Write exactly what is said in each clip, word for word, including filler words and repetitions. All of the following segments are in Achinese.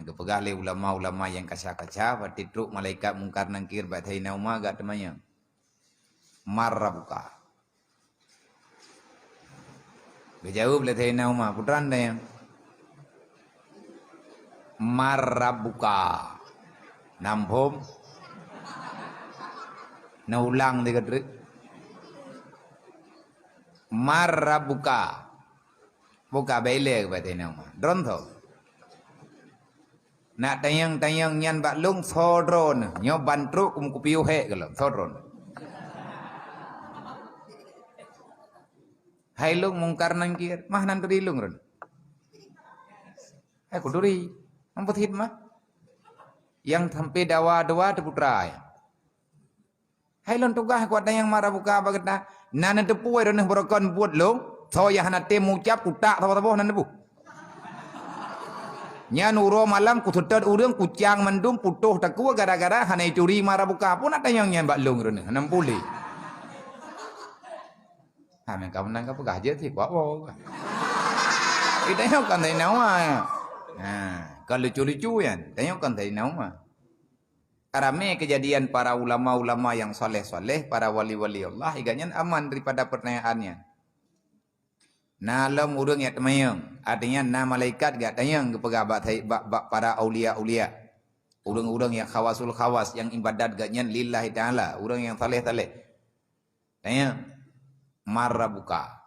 Geupeugah lé ulama-ulama nyang kaca-kaca, watèe trok malaikat Mungkar Nangkir bak Saidina Umar geutanyong, "Man rabbuka?" Geujaweueb lé Saidina Umar, "Peue treuk?" "Man rabbuka?" Nam phom. Na ulang tiga treuk. "Man rabbuka?" Buka bak ilèe keupada Saidina Umar. Droeneuh. Nak tanyong-tanyong nyan bak lôn, soe droeneuh. Nyoe ban trok kum kupiôh hék keu lôn, soe droeneuh. Hai lôn Mungkar Nangkir, mah nan turi lôn droeneuh. Hai kuturi. Ampôn sit mah. Nyang sampoe dawa dua teuputra ya. Hai lôn tugaih kuat nyang man rabbuka bak gata. Na neuteupeue droeneuh baroekon buet lôn, soe nyang hana tem meuucab kutak saboh-saboh na neupeu. Nyan uroe malam kuseutôt ureueng kucang mandum putôh takue gara-gara hana ituri man rabbuka. Peue na tanyong nyan bak lôn droeneuh, hana meupuléh. Ha, meunan ka meunan ka peugah jeuet sit kuat woe. Itanyong kon Saidina Umar. Ha, kon lucu-lucu nyan. Tanyong kon Saidina Umar. Ramé keujadian para ulama-ulama nyang saleh-saleh, para wali-wali Allah, gobnyan aman daripada peutanyaan nyan. Na lom ureueng nyang teumanyong, artinya na malaikat geutanyong geupeugah bak, bak, bak para aulia-aulia. Ureueng-ureueng nyang khawasul khawas, nyang ibadat gobnyan lillahi ta'ala, ureueng nyang saleh-saleh. Tanyong, "Man rabbuka?"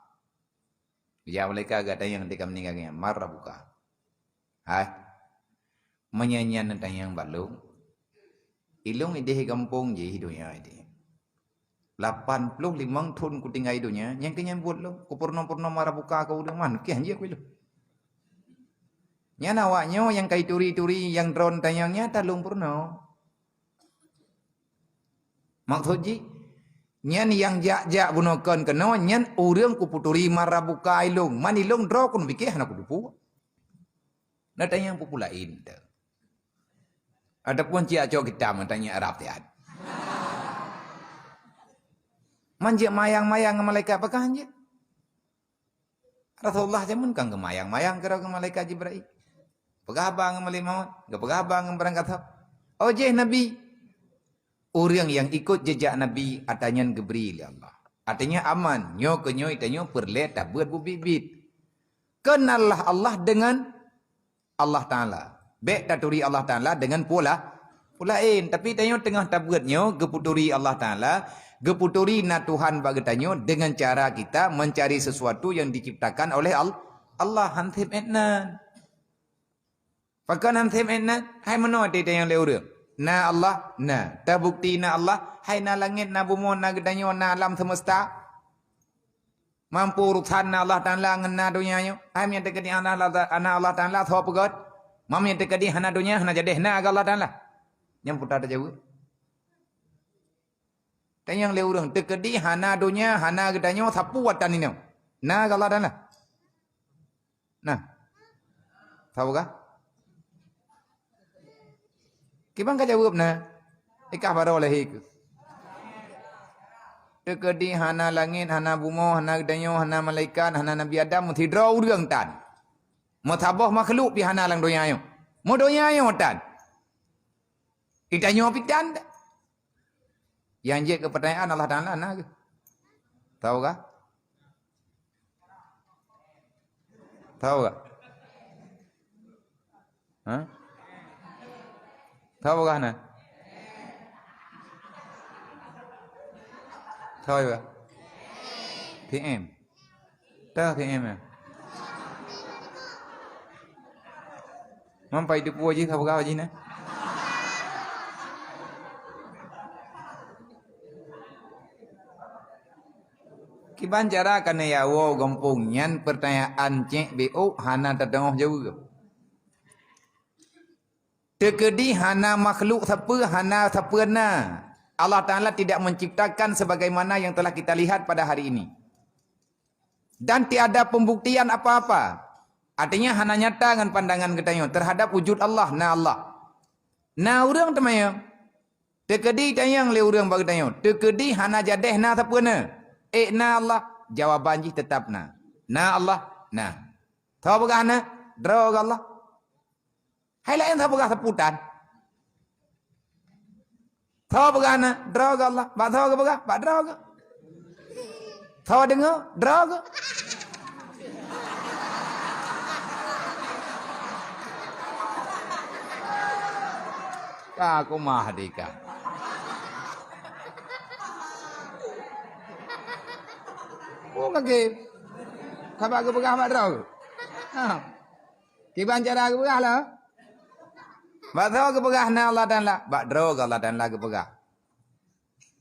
Geujak malaikat geutanyong teuka meuninggai gobnyan, "Man rabbuka?" Hai, meunyoe nyan neutanyong bak lôn, ilôn idéh gampông jih donya idéh. Lapan ploh limong thon kutinggai donya, nyang keu nyan buet lôn, kupeurunoe-peurunoe man rabbuka keu ulôn, man kiah jih keu ilôn. Nyan awak nyoe nyang ka ituri-turi nyang droen tanyong nyan ata lôn peurunoe. Maksud jih, nyan nyang jak-jak bunoe kon keunoe, nyan ureueng kupeuturi man rabbuka ilôn, man ilôn droe keuneuk pike hana kuteupeue. Na tanyong peue-peue laén teuh. Ataupun cit cok kitab tanyong Arab siat. Man jeuet mayang-mayang ngon malaikat, pakon jeuet? Rasulullah jameun kan geumayang-mayang keudroe keu malaikat Jibrail. Peugah haba ngon Malik Maut, geupeugah haba ngon barang gasoe. Oh jih Nabi, ureueng nyang ikot jeujak Nabi ata nyan geubri lé Allah. Artinya aman, nyoe keu nyoe tanyoe peureulée tabeuet beubiet-biet. Kenallah Allah dengan Allah Taala. Bék taturi Allah Taala deungon peue la-, peue laén. Tapi tanyoe teungoh tabeuet nyoe, geupeuturi Allah Taala, geupeuturi na Tuhan bak geutanyoe deungon cara kita mencari sesuatu yang diciptakan oleh Al-, Allah. Hana seb ék nan. Pakon hana seb ék nan? Hai meunoe teuh nyang lé ureueng. Na Allah? Na. Teubukti na Allah? Hai na langét, na bumoe, na geutanyoe, na alam semesta. Mampu urusan na Allah Taala ngon na donya nyoe. Hai meunyoe teukeudi hana Allah, hana Allah Taala, soe peugöt? Meunyoe teukeudi hana donya, hana jadeh na keu Allah Taala. Nyang puta tajaweueb. Tanyong lé ureueng, teukeudi hana donya, hana geutanyoe, sapeue ata ninoe? Na keu Allah Taala. Nah. Saboh kah? Kiban ka jaweueb na? Ikah baroe lahé keuh. Teukeudi hana langét, hana bumoe, hana geutanyoe, hana malaikat, hana Nabi Adam, meusidroe ureueng tan. Meusaboh makhluk pih hana lam donya nyoe. Meudonya nyoe tan. Geutanyoe pih tan. Nyang jeuet keu peutanyaan Allah Taala na geuh. Tau kah? Tau kah? Ha? Tau kah na? Tau kah? T M. Tah T M ya. Mampai teupeue jih ka peugah jih na. Kiban cara ka neuwoe gampông nyan peutanyaan cék B O hana tateungoh jaweueb. Teukeudi hana makhluk sapeue, hana sapeue na. Allah Taala tidak menciptakan sebagaimana yang telah kita lihat pada hari ini. Dan tiada pembuktian apa-apa. Artinya hana nyata ngon pandangan geutanyoe terhadap wujud Allah, na Allah. Na ureueng teumanyong, teukeudi tanyong lé ureueng bak geutanyoe, teukeudi hana jadeh na sapeue na? Ék na Allah? Jawaban jih teutap na. Na Allah? Na. Soe peugah na? Droe keu Allah. Hai laén teupeugah sapeue tan. Tho peugah na, droe geuh Allah. Bak tho geupeugah, bak droe geuh. Tho deungoe, droe geuh. Ka kumah dika. Oh, kaki. Ka bak geupeugah bak droe geuh. Ha. Kiban cara geupeugah lah. Bak tho geupeugah na Allah Taala, bak droe geuh Allah Taala geupeugah.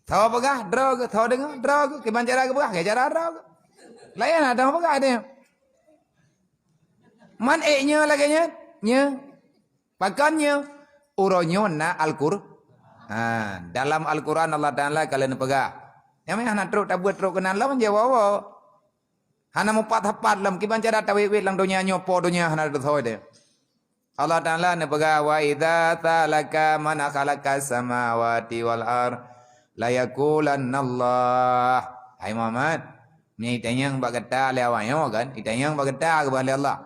Tho peugah, droe geuh, tho deungoe, droe geuh. Kiban cara geupeugah, keu cara droe geuh. Laén na tho peugah dia. Man ék nyoe lagée nyan? Nyoe. Pakon nyoe? Uroe nyoe na Al-Qur-, ha, dalam Al-Quran Allah Taala ka lheueh neupeugah. Nyang meuh hana trok tabeuet trok keunan lom jaweueb. Hana mupat-hapat lom kiban cara tawét-wét lam donya nyoe po donya hana teuthôi deh. Allah Taala neupeugah, "Wa idza sa'alaka man khalaqa samawati wal ar la yaqulanna Allah." Hai Muhammad, meunyoe itanyong bak gata lé awak nyoe kan, itanyong bak gata keubah lé Allah.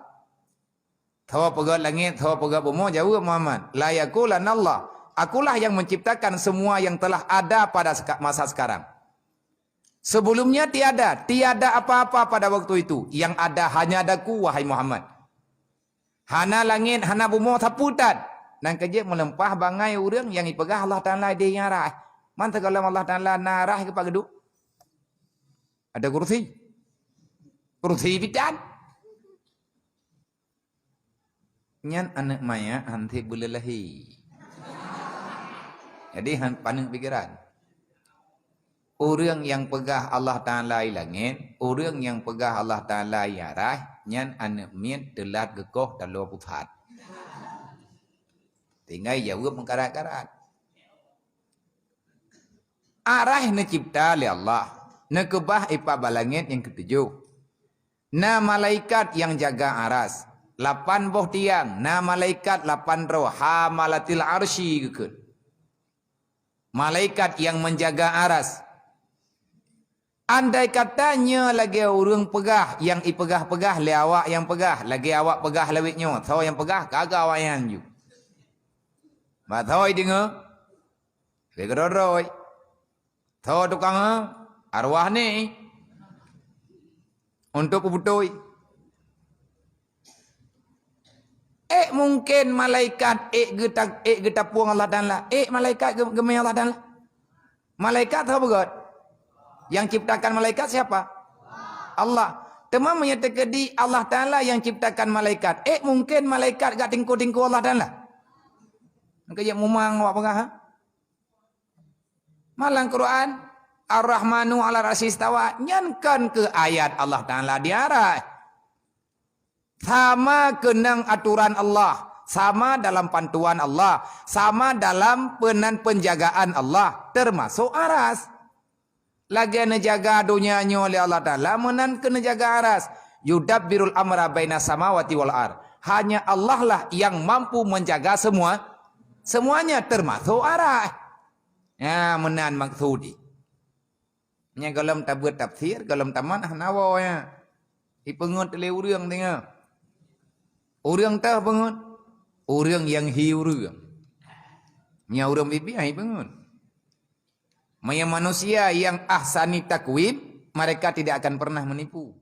Tho peugét langét, tho peugét bumoe, jaweueb Muhammad, "La yaqulanna Allah." Akulah yang menciptakan semua yang telah ada pada seka-, masa sekarang. Sebelumnya tiada, tiada apa-apa pada waktu itu. Yang ada hanya ada-Ku, wahai Muhammad. Hana langét, hana bumoe sapeue tan. Nang keujeuet meuleumpah bangai ureuëng nyang ipeugah Allah Taala di nyang raih. Man teugohlom Allah Taala na raih keu pak geuduek? Ada kursi? Kursi bidan? Nyan aneuëk manyak han sép beuleulehi. Jadi han paneuk pikiran. Ureuëng nyang peugah Allah Taala i langét, ureuëng nyang peugah Allah Taala i araih, nyan aneuëk miet teulat geukoh taloe pusat. Tinggai jaweueb meukarat-karat. Araih neucipta lé Allah, neukeubah ipat bak langét nyang keutujoh. Na malaikat nyang jaga aras, lapan boh tiang, na malaikat lapan droe, hamalatil arsy geukheun. Malaikat nyang menjaga aras. Andai kata nyoe lagée ureuëng peugah nyang ipeugah-peugah lé awak nyang peugah, lagée awak peugah lawét nyoe, soe nyang peugah ka geuh awak nyan ju. Bah soe deungoe, lé keudroe-droe. Tho tukang, eh, arwah ni untuk peubeutôi. Eh, mungkin malaikat eh geuta-, eh geutapueng Allah Taala. Eh, malaikat ge-, geumé Allah Taala. Malaikat tho beugét. Yang ciptakan malaikat siapa? Allah. Teuma meunyoe teukeudi Allah Taala yang ciptakan malaikat, eh, mungkin malaikat gak tingku-tingku Allah Taala. Mungkin jak mumang awak peugah, ha? Malam Quran, Ar-Rahmanu 'alar 'arsy istawa, nyan kan keu ayat Allah Taala di aras. Sama keunong aturan Allah, sama dalam pantuan Allah, sama dalam peunan penjagaan Allah, termasuk aras. Lagée neujaga donya nyoe lé Allah Taala, meunan keu neujaga aras. Yudabbirul amra baina samawati wal ar. Hanya Allah lah yang mampu menjaga semua, semuanya termasuk aras. Ya, meunan maksud jih. Nyan gohlom tabeuet tafsir, gohlom tamat, ah, nawoe nyan. Ipeungeut lé ureuëng teungoh. Ureuëng teuh peungeut. Ureuëng nyang hi ureuëng. Nyan ureuëng bibiah ipeungeut. Meunyoe manusia yang ahsani takwim, mereka tidak akan pernah menipu.